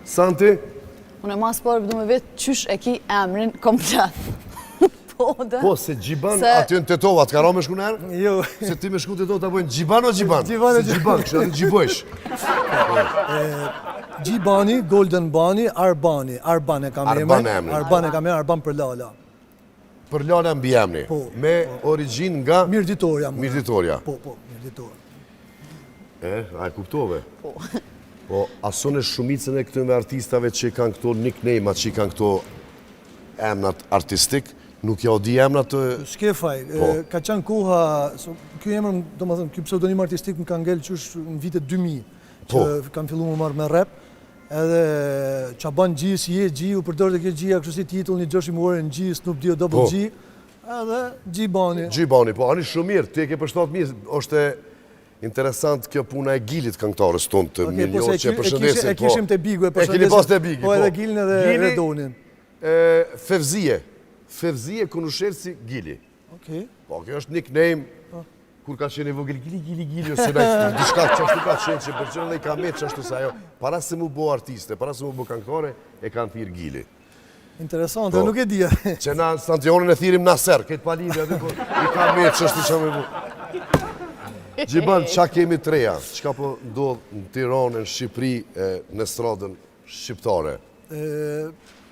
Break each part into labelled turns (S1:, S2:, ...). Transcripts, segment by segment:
S1: Santi?
S2: Unë ma s'pari du me vetë qysh e ki emrin komplet. Po, dhe.
S1: Po, se Gjiban, aty në Tetova, të ka ra me shku njëherë?
S3: Jo.
S1: Se ti me shku në Tetovë, ta bojnë Gjiban o Gjiban?
S3: Gjiban o
S1: Se Gjiban, kështë aty Gjibojsh.
S3: Gjibani, Golden Bani, Arbani. Arban e kam emrin.
S1: Arban emrin.
S3: Arban e kam emrin, Arban Përlala.
S1: Përlala mbiemri.
S3: Po.
S1: Me origjinë nga?
S3: Mirditorja.
S1: Mirditorja.
S3: Po, po, Mirditor.
S1: E, a e kuptove?
S2: Po.
S1: Po, ason e shumicën e këtyre artistave që i kanë këto nickname që i kanë këto emnat artistik, nuk ja u di emnat të...
S3: S'ke faj,
S1: po.
S3: ka qenë koha, ky emër, domethënë, ky pseudonim artistik më ka ngel qysh në vitet 2000,
S1: po.
S3: që kam fillu me marrë me rap, edhe Qaban G, si je G, u përdorte kjo G-ja, kështu si titull, një gjosh i Warren G, Snoop D, Double
S1: po.
S3: G, edhe G Bani.
S1: G Bani, po, ani shumë mirë, ti e ke përshtat mirë, është interesant kjo puna e Gilit këngëtarës tonë të okay, po që e përshëndesim.
S3: E kishim te Bigu, e
S1: përshëndesim. E keni pas te Bigi,
S3: po. Po edhe Gilin edhe Redonin.
S1: Fevzije. Fevzije Konushevci Gili.
S3: Okej.
S1: Po, kjo është nickname,
S3: po.
S1: kur ka qenë i vogël Gili, Gili, Gili, ose naj, diçka qashtu ka qenë që përqenë dhe i ka met qashtu se ajo, para se mu bo artiste, para se mu bo këngëtare, e kanë thirë Gili.
S3: Interesante,
S1: po,
S3: nuk e dija.
S1: Që na Santionin e thirim Naser, këtë pa lidhje aty, po i ka met qashtu që me bu. Gjiban, qa kemi të reja? Çka po ndodh në Tiranë, në Shqipëri, në estradën shqiptare?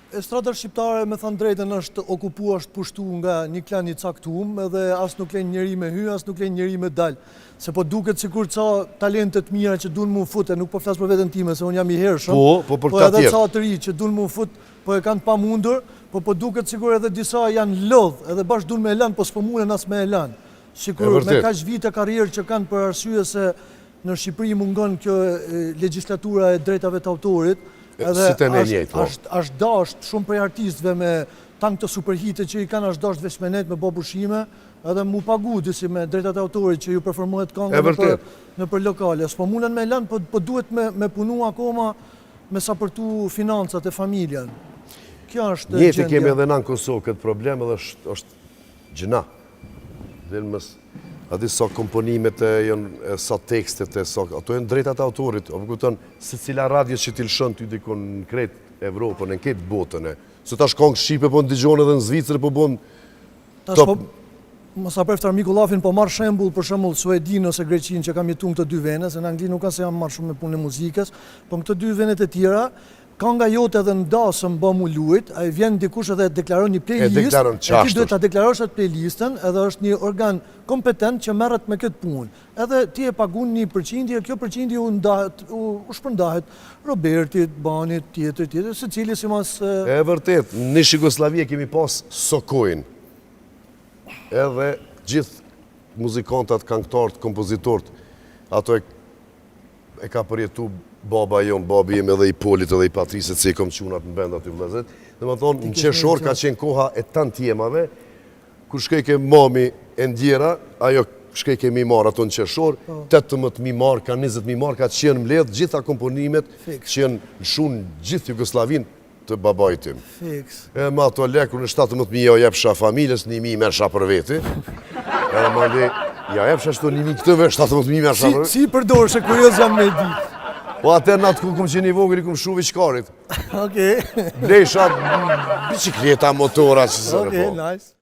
S3: Estrada shqiptare, me thënë drejtën, është okupu, është pushtu nga një klan i caktum, edhe as nuk lenë njeri me hy, as nuk lenë njeri me dal. Se po duket sikur ca talente të mira që dun mu fut, e nuk po flas për veten time, se unë jam i hershëm,
S1: po, po, për
S3: po edhe
S1: tjerë.
S3: ca të ri që dun mu fut, po e kanë pamundur, po po duket sikur edhe disa janë lodh, edhe bash dun me e lan, po s'po munden as me e lan. Sikur me kaq vite karrierë që kanë për arsye se Në Shqipëri mungon kjo legjislatura e drejtave të autorit, edhe
S1: si te ne njëjtë, po.
S3: është dasht shumë prej artistëve me tanë këto superhite që i kanë është dasht veç me nejt me bo pushime, edhe mu pagu disi me drejtat e autorit që ju performohet këngë nëpër, nëpër lokale. S'po munden me lënë, po, po duhet me, me punu akoma me saportu financat e familjen. Kjo është
S1: gjendja. Njëjtë kemi edhe na në Kosovë këtë problem edhe është, është gjynah. Dhe në mës, a di sa komponimet e janë, e sa tekstet e sa, ato janë drejtat e autorit, apo kupton, secila radio që ti lëshon ty dikun në krejt Evropën, në krejt botën e. Se tash kongë shqipe po ndigjon edhe në Zvicër po bon
S3: Tash po mos ta preftë armiku llafin, po marr shembull për shembull Suedinë ose Greqinë që kam jetuar në këto dy vende, se në Angli nuk ka se jam marrë shumë me punën e muzikës, po në këto dy vendet e tjera, Kanga jote edhe në dasëm bo mu lujt, ai vjen dikush edhe e deklaron një playlist,
S1: e deklaron
S3: e ti duhet ta deklarosh atë playlistën, edhe është një organ kompetent që merret me këtë punë. Edhe ti e pagun një përqindje, kjo përqindje u ndahet, u, u shpërndahet Robertit, Banit, tjetrit, tjetrit, secili simas
S1: E vërtet, në ish Jugosllavi e kemi pas Sokoin. Edhe gjithë muzikantat, kangëtarët, kompozitorët, ato e e ka përjetu baba jon, babi im edhe i Polit edhe i Patrisit, se i kom çunat në vend aty vëllezërit. Domethënë, në qershor ka qenë koha e tantiemave, kur shkojke mami e ndjera, ajo shkojke mi marrë ato në qershor, 18.000 po. marka, 20.000 marka që janë mbledh gjitha komponimet që janë lëshu në gjithë Jugosllavinë të babait tim.
S3: Fiks.
S1: E me ato lekë, unë 17.000 ja jepsha familjes, 1.000 merrsha për veti. Edhe mandej, ja jepsha shto 1.000 këtëve, 17.000 merrsha për veti.
S3: Si, si përdor, se kurioz jam me ditë.
S1: Po atëherë në atë ku kum qenë i vogël, i kum shu viçkarit.
S3: Okej.
S1: Blejsha bicikleta, motora, që zërë
S3: Okej,
S1: po.
S3: nice.